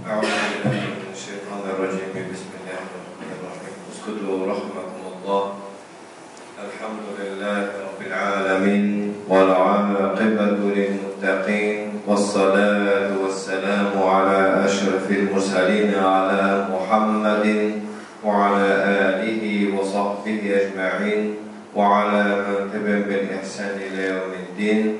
أعوذ بالله من الشيطان الرجيم. بسم الله الرحمن الرحيم. اسكتوا رحمكم الله. الحمد لله رب العالمين والعاقبة للمتقين والصلاة والسلام على أشرف المرسلين على محمد وعلى آله وصحبه أجمعين وعلى من تبعهم بالإحسان إلى يوم الدين.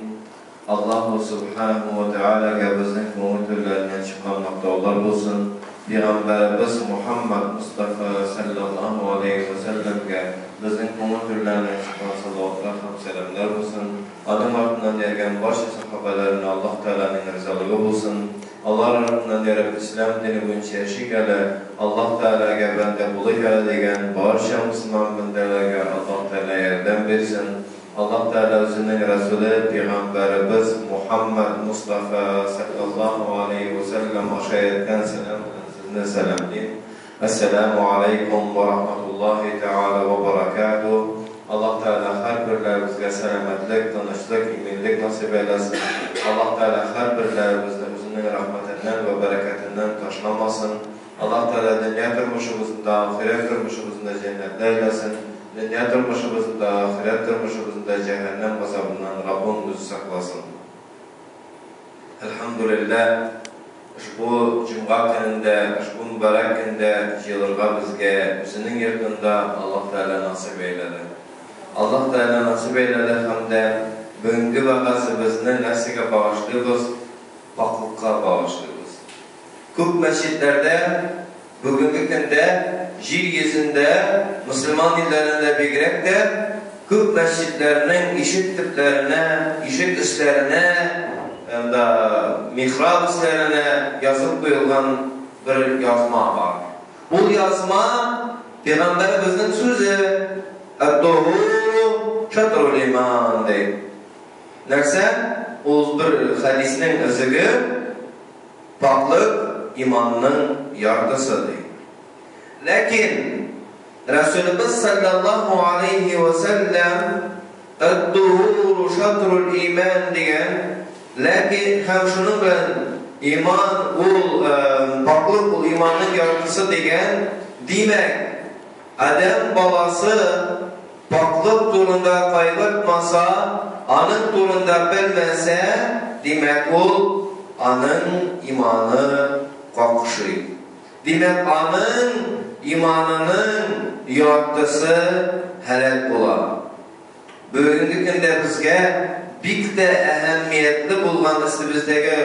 Allahu Subhanahu wa Ta'alaga безнең күңел түрләреннән чыккан мактаулар булсын. Пәйгамбәребез Мухаммад Мустафа саллаллаһу алейхи ва сәлләмгә безнең күңел түрләреннән чыккан салаватлар һәм сәламнәр булсын. Аның артыннан йөргән барча сахабаларына Аллаһ Тәгаләнең ризалыгы булсын. Алар артыннан йөреп ислам дине буенча яшик әле, Аллаһ Тәгаләгә бәндә булыйк әле дигән барча мусульман бәндәләргә Аллаһ Тәгалә ярдәм бирсен. Аллаһ Тәгалә үзенең Расуле пәйгамбәребез Мухаммад Мустафа саллаллаһу алейхи ва сәлләм аша әйткән сәлам белән сезне сәламлим. Әссәламу алейкум ва рахматуллаһи тәгалә ва баракатуһ. Аллаһ Тәгалә һәрберләребезгә сәламәтлек, тынычлык, иминлек насыйп әйләсен. Аллаһ Тәгалә һәрберләребезне үзенең рәхмәтеннән вә бәрәкәтеннән ташламасын. Аллаһ Тәгалә дөнья тормышыбызында, ахирәт тормышыбызында җәннәтле әйләсен. Дөнья тормышыбызында, ахирәт тормышыбызында җәһәннәм газабыннан Раббым үзе сакласын. Әлхәмдүлилләһ, ошбу җомга көнендә, ошбу мөбарәк көндә җыелырга безгә үзенең йортында Аллаһ Тәгалә насыйп әйләде. Аллаһ Тәгалә насыйп әйләде һәм дә бүгенге вәгазебезне нәрсәгә багышлыйбыз? Пакьлыкка багышлыйбыз. Күп мәчетләрдә бүгенге көндә җир йөзендә, мөселман илләрендә бигрәк тә, күп мәчетләрнең ишек төпләренә, ишек өсләренә, анда михраб өсләренә язып куелган бер язма бар. Ул язма пәйгамбәребезнең сүзе: "Ат-тухуру шатрул иман" ди. Нәрсә? Ул бер хәдиснең өзеге. Пакьлык иманның яртысы, ди. Ләкин Рәсүлебез саллаллаһу алейһи ва сәлләм «Ат-тухуру шатрул иман» дигән, ләкин һәм шуның белән иман ул пакьлык ул иманның яртысы дигән, димәк, адәм баласы пакьлык турында кайгыртмаса, аның турында белмәсә, димәк, ул аның иманы какшый. Димәк, аның иманының яртысы һәлак була. Бүгенге көндә безгә бик тә әһәмиятле булган өстебездәге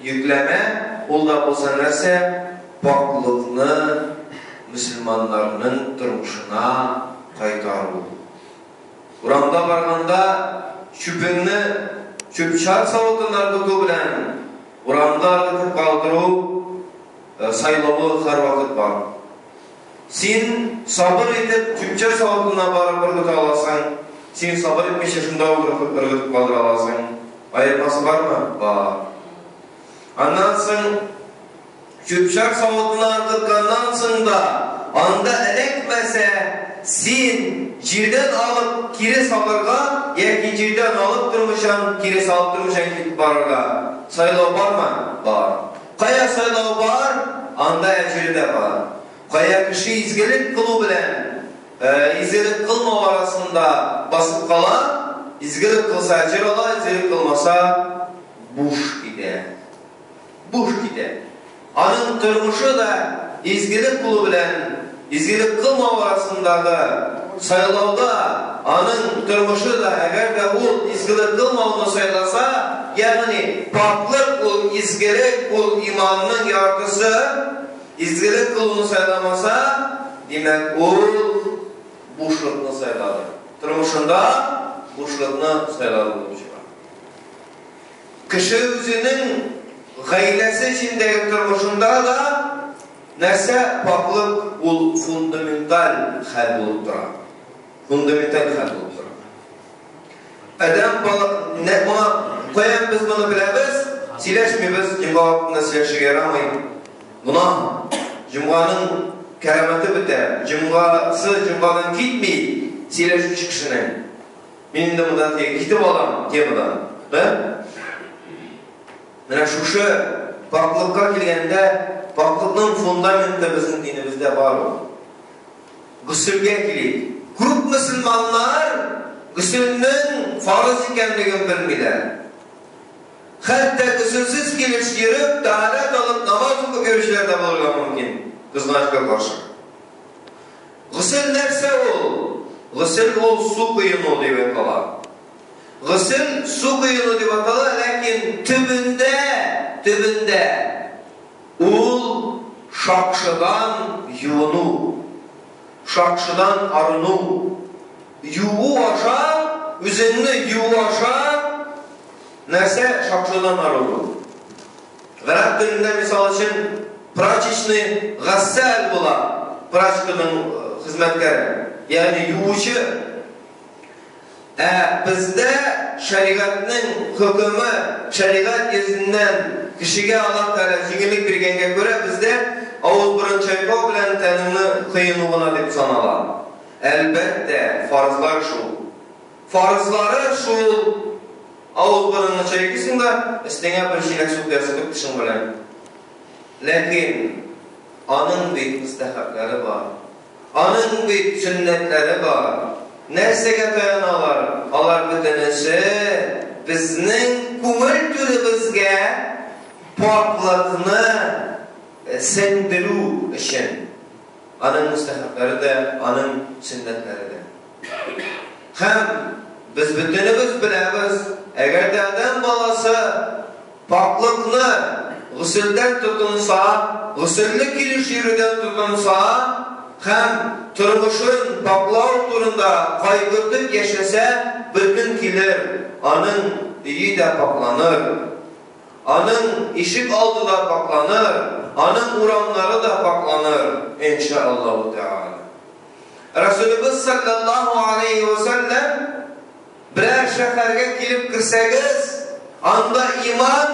йөкләмә, ул да булса нәрсә? Пакьлыкны мөселманнарның тормышына кайтару. Урамда барганда чүпеңне чүп-чар савытына ыргыту белән урамда ыргытып калдыру сайлавы һәрвакыт бар. Син сабыр итеп чүп-чар савытына барып ыргыта аласың, син сабыр итмичә шунда ук ыргытып калдыра аласың. Аермасы бармы? Бар. Аннан соң чүп-чар савытына ыргытканнан соң да анда эләкмәсә, син җирдән алып кире салырга яки җирдән алып тормыйчан, кире салып тормыйчан китеп барырга сайлау бармы? Бар. Кая сайлау бар, анда әҗере дә бар. Кая кеше изгелек кылу белән изгелек кылмау арасында басып кала, изгелек кылса әҗер ала, изгелек кылмаса буш китә. Буш китә. Аның тормышы да изгелек кылу белән изгелек кылмау арасындагы сайлауда аның тормышы да, әгәр дә ул изгелек кылмауны сайласа, ягъни пакьлык ул изгелек, ул иманның яртысы, изгелек кылуны сайламаса, димәк, ул бушлыкны сайлады. Тормышында бушлыкны сайлады булып чыга. Кеше үзенең гаиләсе эчендәге тормышында да нәрсә? Пакьлык ул фундаменталь хәл булып тора. Фундаменталь хәл булып тора. Адәм бала, моңа каян без моны беләбез? Сөйләшмибез, җомга вакытында сөйләшергә ярамый. Гөнаһ. Җомганың кәрамәте бетә. Җомгасы җомгадан китми сөйләшүче кешенең. Мин инде монда китеп алам темадан. Да? Менә шушы Пакьлыкка килгәндә, пакьлыкның фундаменты безнең динебездә бар ул. Гөселгә килик. Күп мөселманнар гөселнең фарыз икәнлеген белмиләр. Хәтта гөселсез килеш йөреп, тәһарәт алып, намаз укып йөрүчеләр дә булырга мөмкин, кызганычка каршы. Гөсел нәрсә ул? Гөсел ул су коену дип атала. Гөсел су коену дип атала, ләкин төбендә, төбендә ул шакшыдан юыну, шакшыдан арыну. Юу аша, үзеңне юу аша нәрсә шакшыдан арыну. Гарәп телендә, мисал өчен, прачечный гассәл була, прачканың хезмәткәре, ягъни юучы. Ә бездә шәригатьнең хөкеме, шәригать йөзеннән кешегә Аллаһ Тәгалә җиңеллек биргәнгә күрә, бездә авыз-борын чайкау белән тәнеңне коену гына дип санала. Әлбәттә, фарызлар шул. Фарызлары шул, авыз-борынны чайкыйсың да, өстеңә бер чиләк су коясың бит тешең белән. Ләкин аның бит мөстәхәбләре бар. Аның бит сөннәтләре бар. Нәрсәгә таяналар? Алар бөтенесе безнең күңел түребезгә пакьлыкны сеңдерү өчен. Аның мөстәхәбләре дә, аның сөннәтләре дә. Һәм без бөтенебез беләбез, әгәр дә адәм баласы пакьлыкны гөселдән тотынса, гөселле килеш йөрүдән тотынса һәм тормышын пакьлау турында кайгыртып яшәсә, бер көн килер, аның өе дә пакьланыр, аның ишек алды да пакьланыр, аның урамнары да пакьланыр, иншаАллаһу Тәгалә. Расулыбыз саллаллаһу алейхи ва сәлләм берәр шәһәргә килеп керсәгез, анда иман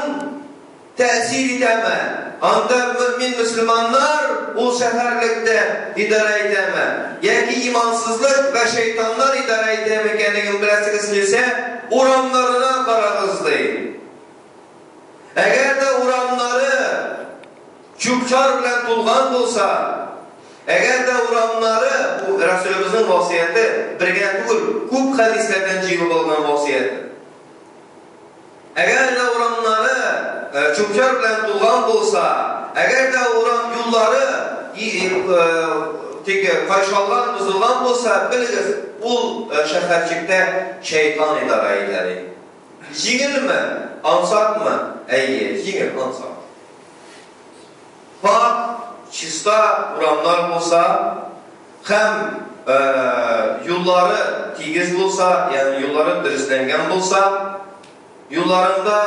тәэсир итәме? Анда мөэмин мөселманнар ул шәһәрлектә идарә итәме? Яки имансызлык вә шәйтаннар идарә итәме икәнлеген беләсегез килсә, урамнарына карагыз, ди. Әгәр дә урамнары чүп-чар белән тулган булса, әгәр дә урамнары, бу Рәсүлебезнең васыяте, бер генә түгел, күп хәдисләрдән җыелып алган васыяте. Әгәр дә урамнары чүп-чар белән тулган булса, әгәр дә урам юллары теге кайшалган, бозылган булса, белегез, ул шәһәрчектә шәйтан идарә итә, ди. Җиңелме? Ансатмы? Әйе, җиңел, ансат. Пакь, чиста урамнар булса һәм юллары тигез булса, ягъни юллары дөресләнгән булса, юлларында,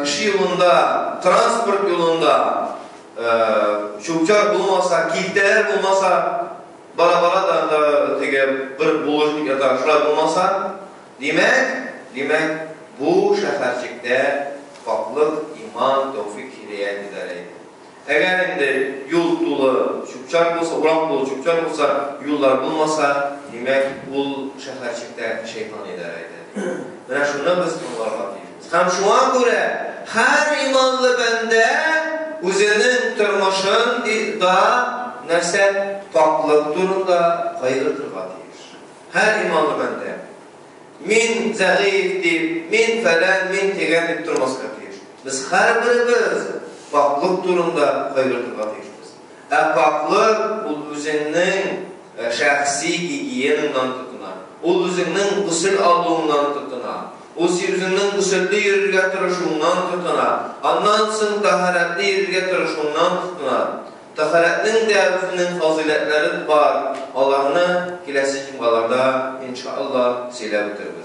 кеше юлында, транспорт юлында чүп-чар булмаса, килтәләр булмаса, бара-бара да анда теге бер булыжник ята, шулай булмаса, димәк, димәк, бу шәһәрчектә пакьлык, иман, тәүфик, һидаять идарә итә. Әгәр инде юл тулы чүп-чар булса, урам тулы чүп-чар булса, юллар булмаса, димәк, ул шәһәрчектә шәйтан идарә итә. Менә шуны без аңларга тиешбез. Һәм шуңа күрә һәр иманлы бәндә үзенең тормышын да нәрсә пакьлык турында кайгыртырга тиеш. Һәр иманлы бәндә. Мин зәгыйфь дип, мин фәлән, мин тегән дип тормаска тиеш. Без һәрберебез пакьлык турында кайгыртырга тиешбез. Ә пакьлык ул үзеңнең шәхси гигиенаңнан тотына. Ул үзеңнең госел алуыңнан тотына. Ул син үзеңнең гөселле йөрергә тырышуыңнан тотына. Аннан соң тәһарәтле йөрергә тырышуыңнан тотына. Тәһарәтнең дә үзенең фазыйләтләре бар, аларны киләсе җомгаларда, иншаАллаһ, сөйләп үтербез.